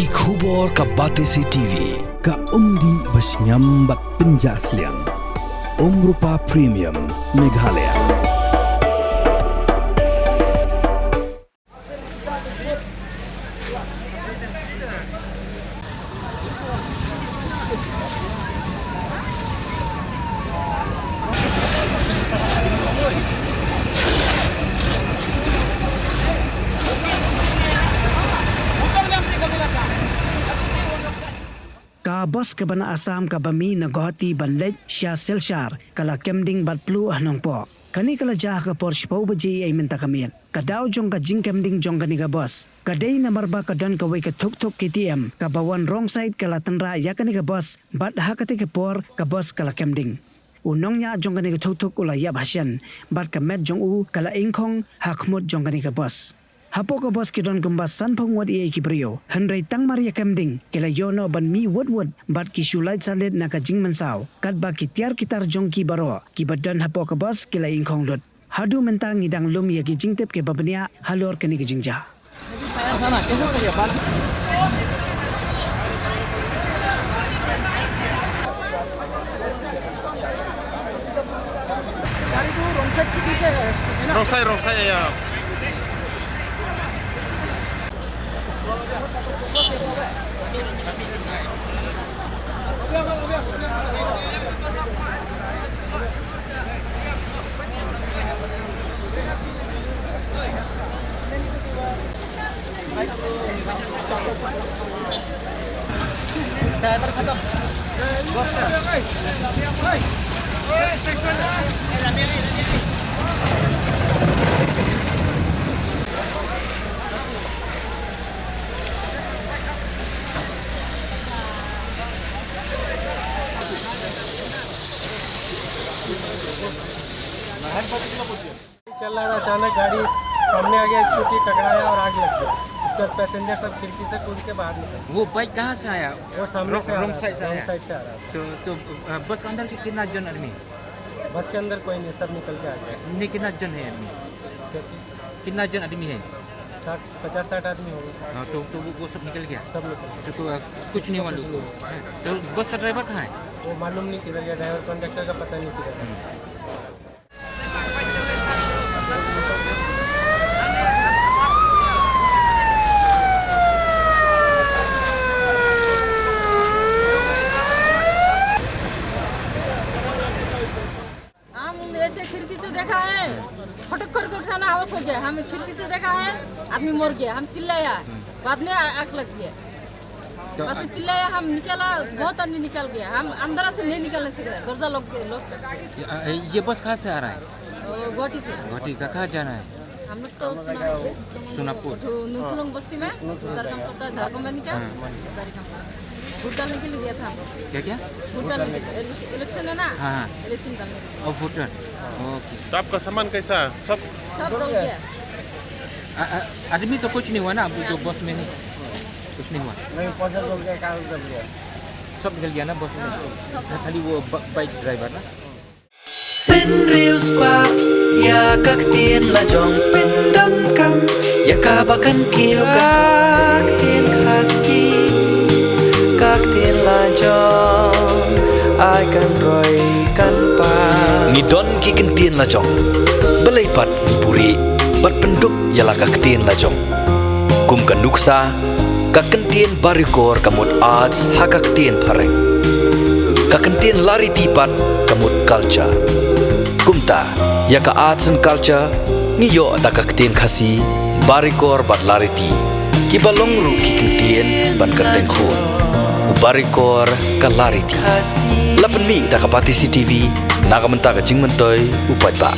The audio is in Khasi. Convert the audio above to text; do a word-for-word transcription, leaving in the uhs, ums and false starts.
Ki khubor ka Batesi T V, ka umdih ba shngiam bad pynjah sliang. Umrupa Premium, Meghalaya. Ka bos kaba na Assam kaba mih na Guwahati ban leit sha Silchar ka la kem ding bad pluh ha Nongpoh. Kane ka la jia ha ka por shiphew baje eiei mynta ka miet. Ka daw jong ka jingkem ding jong kane ka bos ka dei namar ba ka don kawei ka thuk thuk K T M kaba wan wrong side, ka la tynrah ïa kane ka bos bad ha katei ka por ka bos ka la kem ding. U nongñiah jong kane ka thuk thuk u la ïap ha shen bad ka met jong u ka la ingkhong ha khmut jong kane ka bos. Hapoh ka bos ki don kumba sanphew ngut eiei ki briew, hynrei tang mar ïa kem ding ki la ïoh noh ban mih wut wut bad ki shu lait salit na ka jingmynsaw, katba ki tiar ki tar jong ki baroh kiba don hapoh ka bos ki la ingkhong lut. Haduh mynta ngi dang lum ïa ki jingtip kiba bniah halor kane ka jingjia. Wrong side, wrong side, yeah. चल रहा था, अचानक गाड़ी सामने आ गया, स्कूटी टकराया और आग लग गया। उसके बाद पैसेंजर सब खिड़की से कूद के बाहर निकल गए। वो बाइक कहाँ से आया? वो सामने से आ रहा था, रॉन्ग साइड से आया? तो, तो, अ, बस के अंदर के कितना जन आदमी है? बस के अंदर कोई नहीं, सब निकल के आ गए। नहीं, कितना जन है आदमी? क्या चीज़? कितना जन आदमी है? साठ, पचास साठ आदमी होंगे। हाँ, तो, तो वो, वो सब निकल गया? सब निकल गया। तो, तो, अ, कुछ नहीं हुआ लोग को? नहीं। तो बस का ड्राइवर कहाँ है? वो मालूम नहीं किधर गया, ड्राइवर कंडक्टर का पता नहीं किधर गया। हम्म। हम ऐसे खिड़की से देखा है, फटक करके उठाना आवाज हो गया। हम खिड़की से देखा है, आदमी मर गया। हम चिल्लाया, बाद में आ-, आग लग गया। तो बस चिल्लाया, हम निकला, बहुत आदमी निकल गया। हम अंदर से नहीं निकलने से गया, दरवाजा लॉक के, लॉक कर दिया। ये, अ, ये बस कहाँ से आ रहा है? वो गुवाहाटी से। गुवाहाटी का कहाँ जाना है? हम लोग तो सोनापुर। सोनापुर। जो नुनसुलुंग बस्ती में, उधर काम करता है, धार कंपनी का, हाँ। उधर ही काम करता है। वोट डालने के लिए गया था हम। क्या, क्या? वोट डालने के लिए, इलेक्श-, इलेक्शन है ना? हाँ, हाँ। इलेक्शन डालने के लिए। और वोटर? ओके। तो आपका सामान कैसा? सब सब जल गया। आ, आ, आदमी तो कुछ नहीं हुआ ना, अब जो बस में नहीं, कुछ नहीं हुआ? नहीं, पैसा जल गया, कागज जल गया। सब निकल गया ना बस में? हाँ, सब। खा-, खाली वो ब-, बाइक ड्राइवर ना? Pynriewspah ïa ka ktien la jong, pyndonkam ïa kaba kan kiew ka ktien Khasi, ka ktien la jong, ai kan roi kan pa. Ngi don ki ktien la jong, balei pat ngi buhrieh bad pynduk ïa la ka ktien la jong. Kum ka nuksa, ka kyntien Barikor ka mut arts ha ka ktien phareng. Ka kyntien Lariti pat ka mut culture. Kumta, ïa ka arts and culture, ngi ïoh da ka ktien Khasi, Barikor bad Lariti. Kiba long ruh ki kyntien ban kyrteng khun. U Barikor ka Lariti. La pynmih da ka Batesi T V, na ka bynta ka jingmyntoi u paidbah.